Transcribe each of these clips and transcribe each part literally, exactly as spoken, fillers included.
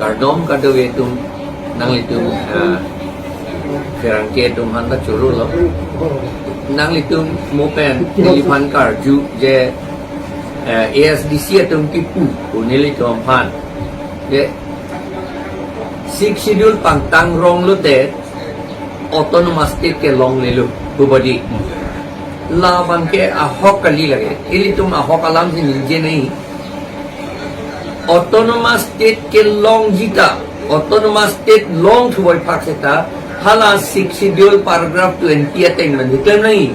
Kardom kadokave atum, nanglitum, eh, pherangke atum aphan ta choro lo. Nanglitum mo pen neliphan karju je, eh, A S D C atum kipu, pu nelitum aphan. Je Sixth Schedule pangtang rong lote Autonomous State kelonglelo, pu bodi. Labang ke ahok kali lake. Ilitum ahok alam si ningje nai. Autonomous State kelongji ta, Autonomous State longthu avoiphak seta, hala Sixth Schedule paragraph twenty ateng mane klem nai.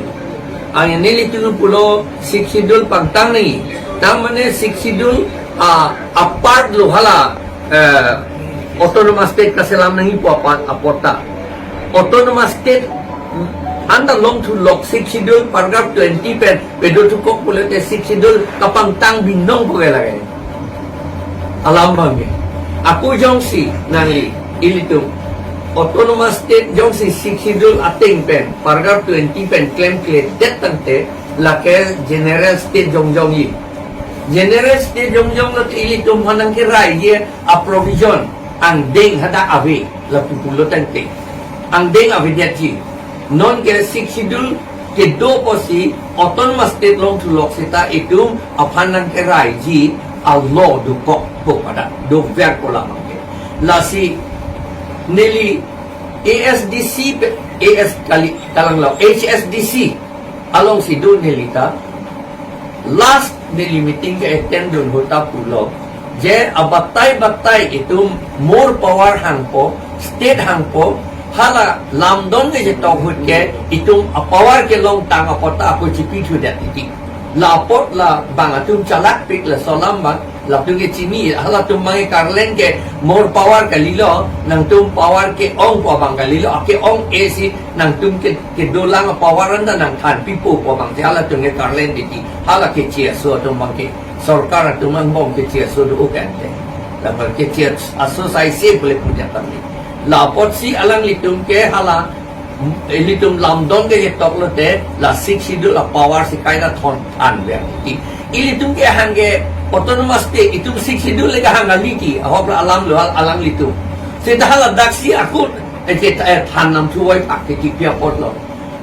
Ang nelitum pulo Sixth Schedule pangtang nai. Tang mane Sixth Schedule a, apart lo hala, eh, Autonomous State kaselam nangji pu apot, apot ta. Autonomous State anta longthu lok Sixth Schedule paragraph twenty pen pedo thukok pulote Sixth Schedule kapangtang binong pu ke lake. Alam abang ke. Ako jongsi nangli ilitum Autonomous State jongsi Sixth Schedule ateng pen paragraph twenty pen klemkledet tangte lake General State jongjong ji. General State jongjong lote ilitum aphan nangkeraiji a provision angdeng hadak ave lapu pulo tangte. Angdeng avedetji. Non ke Sixth Schedule kedo apotsi Autonomous State longthu lok seta itum aphan nangkeraiji a law dokok pu pada dover pu labang ke. Lasi neli A S D C pe, A S kali, kalang lo, H S D C alongsi do neli ta last neli meeting ke-attend dun ahut ta pulo je abatai batai itum more power hangpo, state hangpo, hala lamdon ke jetok ahut ke itum a power kelongtang apot ta ako chipithudet titi. La apot labang atum chalakpik, laso alam abang latum ke chini, halatum abang ke karlen ke more power kalilo, nangtum power ke-ong pu abang kalilo, ake-ong-e si nangtum ke, kedolang a power anta nangthan pipo pu abang si halatum ke karlen titi, hala kechi aso atum abang ke, sorkar atum angbong kechi aso do kan te. Lapen kechi aso saise pule punya kami. La apotsi alanglitum ke hala, ilitum lamdon ke jetok lote la Sixth Schedule a power si kaita thon than ver titi. Ilitum ke hang ke Autonomous State, itum Sixth Schedule le kehang kali ti, ahok la alam lo hal alanglitum. Seta hala daksi akut, eh, je, eh, than namthu avoiphak titi pi apot lo.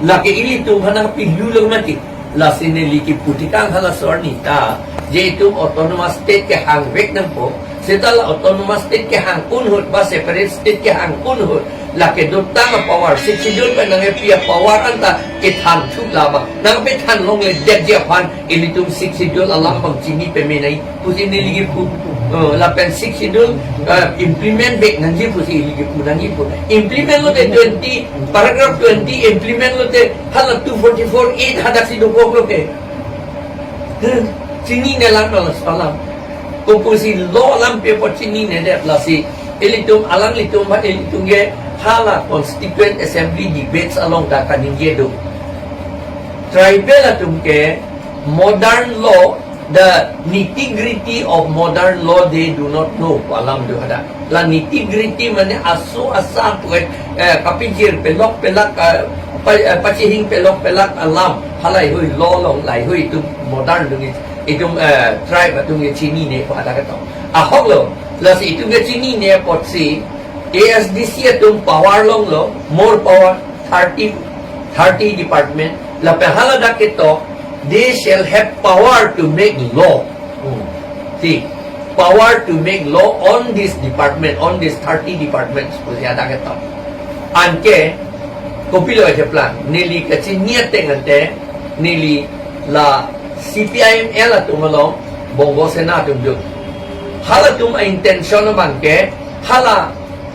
Lake ilitum aphan nangpilu lo mati. Lasi neli kipu tikang halaso arni ta je itum Autonomous State kehang vek nangpo. Seta la Autonomous State kehang un ahut ba separate state kehang un ahut, lake dotang a power, Sixth Schedule pen nangkepi a power anta kethan thuk labang, nangpethan longledetji aphan ilitum Sixth Schedule alam abang chini peme nai pusi neli kipu. Eh, lapen Sixth Schedule, eh, implement vek nangji pusi ili kipu nangji pu. Implement lote twenty, paragraph twenty implement lote hala two forty-four A hadak si dokok lo ke. Hmm, chinine lang laso alam. Kopusi law alam pi apot chininedet, lasi ilitum alanglitum ba ilitum ke hala Constituent Assembly debates along ta kaningje do. Tribal atum ke modern law, the nitty-gritty of modern law they do not know pu alam do hadak. La nitty-gritty mane aso asa pu, eh, kapijir pelok pelak, eh, pa-, eh, pachihing pelok pelak alam halaihui law along, laihui itum modern atum ke, itum, eh, tribe atum ke chinine pu hadak ketok. Ahok lo, lasi itum ke chinine apotsi A S D C atum power longlo, more power, thirty, thirty department, lapen hala dak ketok, they shall have power to make law. Hmm. See, power to make law on this department, on this thirty departments, pusi hadak ketok. Anke, kopilo aja plan, neli kachini ateng ante, neli la C P I M L atum along, Bongo Sena atum do. Halatum a intention abang ke, hala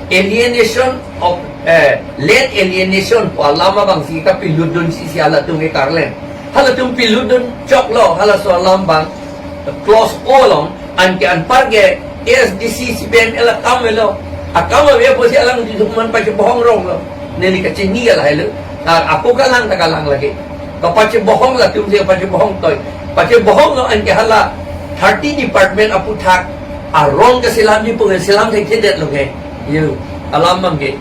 alienation of, eh, land alienation pu alam abang si kapilutdun si, si halatum ke karlen. Halatum pilutdun choklo, halaso alam abang clause O along, anke anpar ke A S D C C P I M L akam avelo. Akam ave pusi alanglitum aphan pachebohong rong lo. Neli kachini ke lahai lo. Ah, ako kalang ta kalang lagi. Kapachebohong latum si pachebohong toi. Pachebohong lo anke hala thirty department aputhak arong ke selamji pu ke selam thekthedet lo ke. Yo, alam abang ke.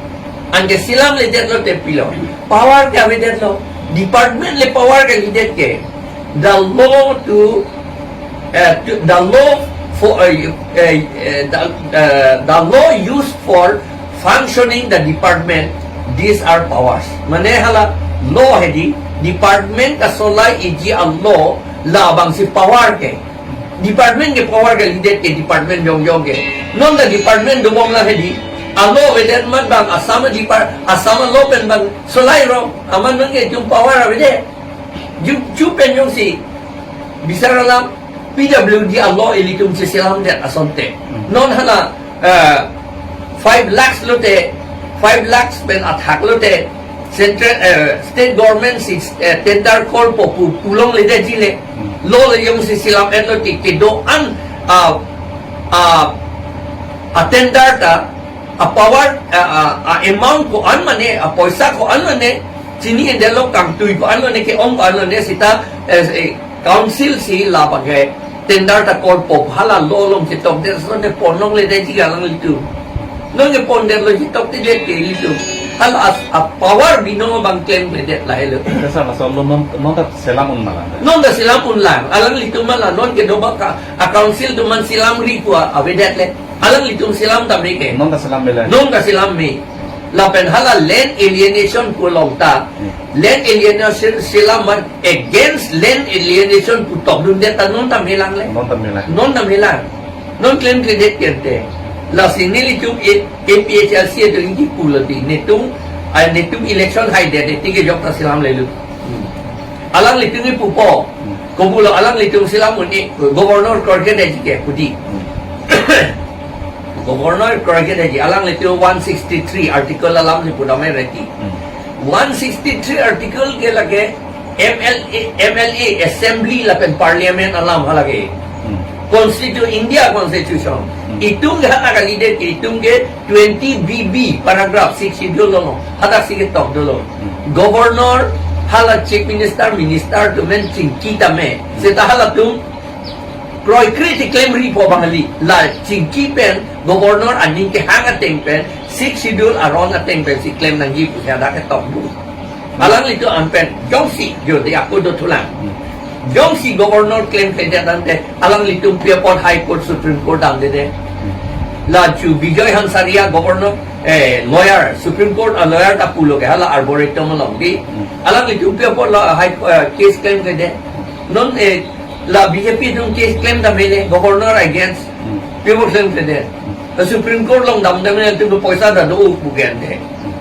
Anke selamledet lote pilo. Power ke avedet lo. Department le power ke lidet ke. The law to, eh, to, the law for uh, uh, uh, the, uh, the law used for functioning the department, these are powers. Mane hala law hedi department kasolai iji a-law labangsi power ke. Department ke power ke lidet ke department jongjong ke. Non ta department dobom la hedi. A-law avedet mat bang Assam depart Assam a-law pen bang solai rong. Amat nang ke jum power avedet. Jum jum pen jongsi bisar alam P W D a-law ilitum cheselamdet asonte. Hmm. Non hala uh, five lakhs lote, five lakhs pen athak lote, central uh, state government si uh, tender call po pu pulongledet jile. Hmm. Law le jongsi selam-et lo ti kedo-an uh, uh, a-tender ta a-power uh, uh, a-amount ko-an mane, a-poisa ko-an mane, chini-edetlo, kangtui ko-an mane, ke-ong ko-an mane seta uh, council si labang ke tender ta call po hala law along chetokdet asonte ponlongledetji alanglitum. Non ke pondetlo chetoktedet ke ilitum. Hala as a-power binong abang klemkledet lahelo. Sir, laso law non non ta selam un ma lang? Non ta selam un lang. Alanglitum ma la non kedo baka a-council atum an selamri pu avedet le. Alanglitum selam tame ke. Non ta selam me le? Non ta selam me. Lapen hala land alienation pu along ta. Hmm. Land alienation selam man against land alienation pu tokdundet ta non tame lang le. Non tame lang. Non tame lang. Non klemkledet kente. Lasi nelitum A P H L C atum ingki pulo ti. Netum, ah, netum election haidet ti kejok ta selamlelo. Hmm. Alanglitum ingki pupo. Hmm. Kopulo alanglitum selam un-e, governor kroikredetji ke pudi. Hmm. Governor kroikredetji, alanglitum one sixty-three article alam si pudam-e reti. Hmm. One sixty-three article ke lake M L A, M L A, assembly lapen parliament alam halake. Hmm. Constitu-, India Constitution. Hmm. Itum ke hadak kalidet ke, itum ke twenty B B paragraph six schedule lo no. Hadak si ketok dolo. Hmm. Governor hala chief minister, minister atum an chingki tame. Hmm. Seta halatum kroikre ti klemri po bang kali. La chingki pen governor aning kehang ateng pen six schedule aron ateng pensi klem nangji pusi hadak ketok bu. Alanglitum an pen jongsi jodi ako dothulang. Hmm. Jongsi governor klemkledet tangte alanglitum pi apot High Court, Supreme Court damdedet. Hmm. La chu Bijoy Hansaria governor, eh, lawyer, Supreme Court a-lawyer ta pulo ke hala Arboretum along di. Hmm. Alanglitum pi apot la High Court, eh, case klemkledet. Non, eh, la B J P atum case klem tame le governor against. Hmm. Pi apot klemkledet. Hmm. La Supreme Court along damdam le atum poisa ta do pu gen de. Hmm.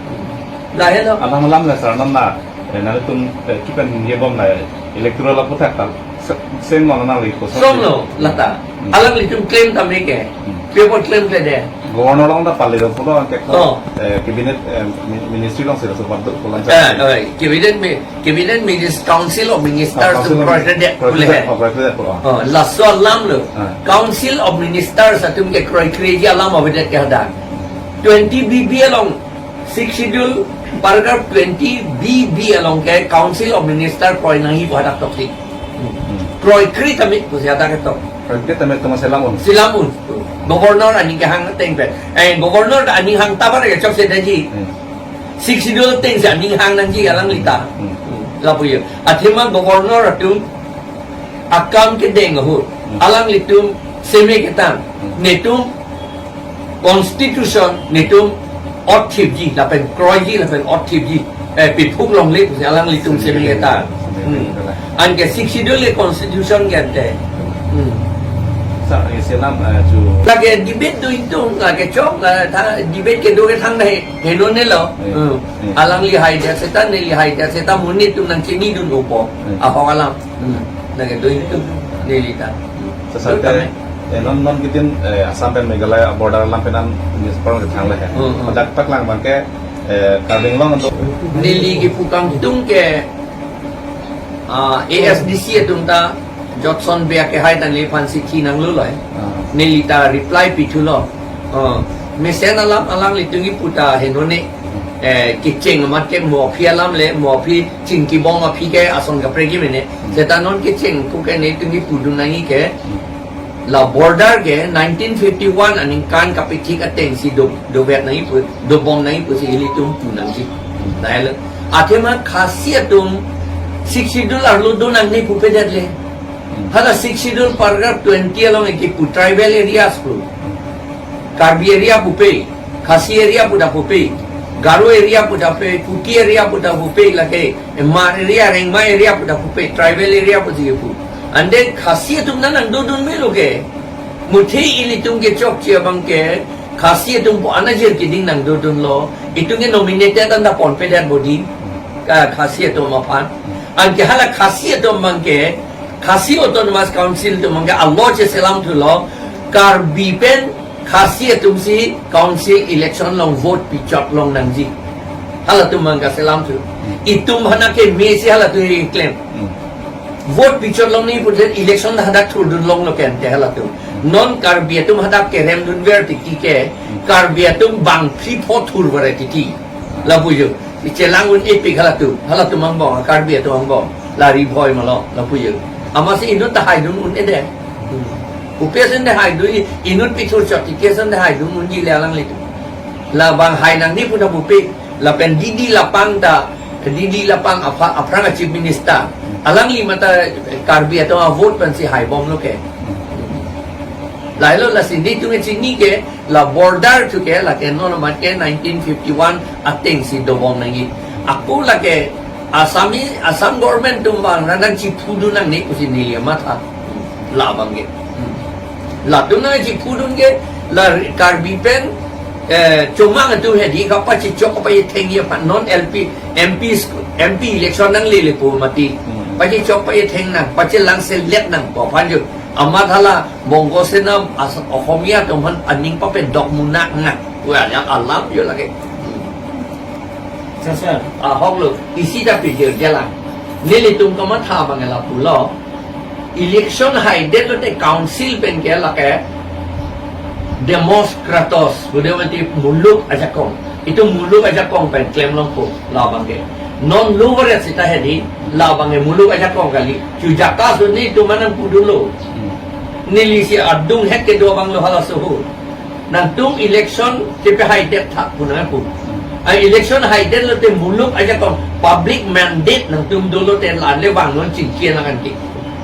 Lahelo. Alam alam le sir, non na, eh, nangtum, eh, kipan ye bom na electoral aputhak ta. Se-, same lo na le ko. Same lo, lata. Hmm. Alanglitum klem tame ke. Hmm. Pi apot klemkledet. Governor along ta pale do pulo anke ko. Oh. Eh, cabinet, eh, mi-, ministry along sila support do pulo. Eh, oi, cabinet mi-, cabinet minis-, Council of Ministers. Ah, Council atum of kroikredet, kroikredet pule he. Oh, kroikredet pulo. Oh, laso alam lo. Ah. Council of Ministers atum ke kroikreji alam avedet ke hadak. Twenty B B along Sixth Schedule paragraph twenty B B along ke Council of Minister kroi nangji pu hadak toktik. Hmm. Kroikre tame pusi hadak ketok. Kroikre tame atum selam un. Selam un. Governor aning kehang ateng pen. Eh, governor aning hang ta bar ke chokche detji. Hmm. Sixth Schedule ateng si aning hang nangji alanglita. Hmm. Hmm. Lapu yo. Athema governor atum akam kedeng ahut. Hmm. Alanglitum seme ketang. Hmm. Netum Constitution netum othipji, lapen kroiji, lapen othipji. Eh, piphuk longle pusi alanglitum seme ketang. Hmm. Anke Sixth Schedule ke Constitution ke ante. Hmm. Sir, eh, selam, eh, chu. Lake debate do ingtung, lake chok, la tha, debate kedo ke thang nahi, henone lo. Eh, hmm. Eh. Alangli haidet seta, neli haidet seta, monit atum nangchinidun upo. Eh. Ahok alam. Hmm. Lake do ingtung, nelita. Sir, sir, tame. Eh, non, non kitin, eh, Assam pen Meghalaya border alam pen an news parong kethang le he. Hmm, hmm. Dak paklang abang ke, eh, Karbi Anglong untuk. Neli kepu kangtung ke, ah, A S D C atum ta Jotson Bey akehai ta neliphan si thi nanglo loi. Ah. Nelita reply pithulo. Ah, mesen alam alanglitum kepu ta henone, eh, kecheng amat ke mo aphi alam le, mo aphi chingkibom aphi ke ason kaprek ke mene. Hmm. Seta non kecheng pu ke netum kepudun nangji ke. Hmm. La border ke nineteen fifty-one aningkan kapithik ateng si do, dovet nangji pu, dobom nangji pusi ilitum pu nangji. Nai le. Athema Khasi atum Sixth Schedule arlo do nangne pupedet le. Hala Sixth Schedule paragraph twenty along kipu tribal areas pu. Karbi area pupe, Khasi area pu ta pupe, Garo area pu ta pupe, Kuki area pu ta pupe, lake Hmar area, Rengma area pu ta pupe, tribal area pusi kipu. And then Khasi atum nang nangdodun melo ke. Muthe ilitum kechokche abang ke Khasi atum pu anajir keding nangdodunlo. Itum ke nominated anta ponpedet bodi, ah, Khasi atum aphan. Anke hala Khasi atum abang ke, Khasi Autonomous Council atum abang ke alo cheselamthulo, Karbi pen Khasi atumsi council election along vote pichot long nangji. Halatum abang ke selamthu. Itum aphan ke mesi halatum keklem. Hmm. Vote pichot long nangji pudet election hadak thurdun longlo ke ante halatum. Non Karbi atum hadak keremdunver titi ke, Karbi atum bang phli pho thurver titi. Lapu jo. Ichelang un-epik halatum. Halatum angbong, Karbi atum angbong. La Ri Bhoi malo, lapu jo. Amatsi inut ta haidun un-edet. Pupe ason ta haidun, inut pithur chot titi ason ta haidun unji le alanglitum. Labang hai nangji pu ta pupe. Lapen didi lapang ta, didi lapang apha-, aphrang a-Chief Minister. Alangli mate Karbi atum avote pensi haibomlo ke. Lahelo, lasi nelitum chini ke, la border thu ke, lake non amat ke nineteen fifty-one atengsi dobom nangji. Ako lake Assami, Assam government atum abang nang nangchiphudun nangne pusi neli matha. Labang ke. Latum nangchiphudun ke, la Karbi pen, eh, chomang atum hedi kapachechok kapachethengji aphan non L P, M P school, M P election nanglele pu mati. Hmm. Pachechok pachetheng nang, pachelang selet nang pu aphan jo. Amat hala Bongo Sena as-, Ohomia atum aphan aning pape dok munak nang. Wah, yang alam jo lake. Sir, sir. Ah, hoklo, isi ta pijir jalan. Nelitum kamatha abang lapulo. Election haidet lote council pen ke lake Demos Kratos, udah mati muluk ajakong. Itum muluk ajakong pen klem longpo labang ke. Non lo varet seta hedi labang ke muluk ajakong kali. Chu jaka suni itum nangpudunlo. Hmm. Nelisi adung het kedo abang lo halaso ho. Nangtum election kepahaidet tha pu nangpu. A election haidet lote muluk ajakong public mandate nangtum dolo te la le vangnon chingki nang anke.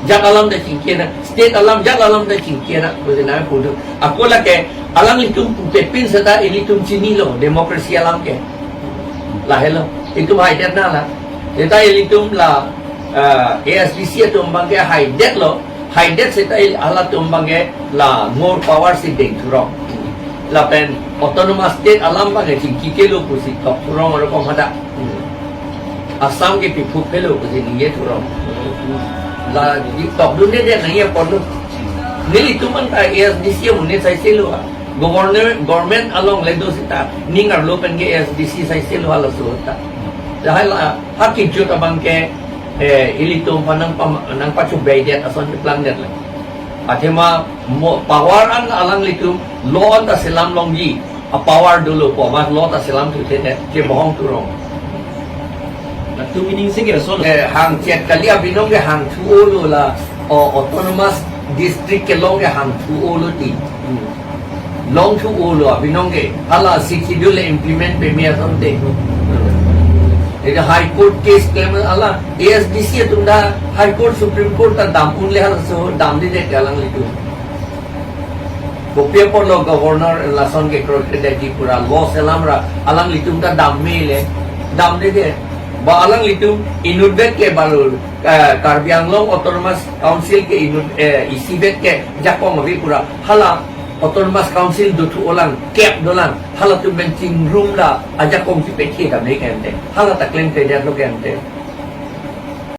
Jat alam ta chingki nang, state alam, jat alam ta chingki nang, pusi nangpu do. Ako lake alanglitum pupepin seta ilitum chinilo, democracy alam ke. Lahelo, itum haidet nang la. Seta ilitum la, eh, A S D C atum abang ke haidetlo, haidet seta il halatum abang ke la more power si dengthurong. Lapen autonomous state alam abang ke chingki kelo pusi tokthurong aro kom hadak. Assam ke piphuk phelo pusi ningje thurong. La di tokdunde de nangji apotlo. Nelitum anta A S D C amonit saiselo ha. Governor, government along le do seta ning arlo pen ke A S D C saiselo halaso ta. Lahai la ha kejut abang ke, eh, ilitum aphan nangpa, nangpachobei det ason keplang det le. Athema mo power an alanglitum lo anta selam longji, a power dolo pu amat lo ta selamthu thedet, chebohong thurong. Latum ining si ke ason. Eh, hangchet kali abinong ke hangthu-olo la, o, autonomous district kelong ke hangthu-olo ti. Hmm. Longthu-olo abinong ke, hala Sixth Schedule le implement peme asonte. Jadi High Court case klem ala, A S D C atum ta High Court, Supreme Court ta dam unle halaso damde de alanglitum. Kopi apotlo governor lason kekroi kredetji pura lo selam ra alanglitum ta dam mele, damde de. Ba alanglitum inutvet ke balu, eh, Karbi Anglong Autonomous Council ke inut, eh, isivet ke jakong ave pura hala Autonomous Council dothu-olang, kep dolang, halatum pen chingrum la ajakong chipekhe damde ke ante. Hala ta klem kredetlo ke ante.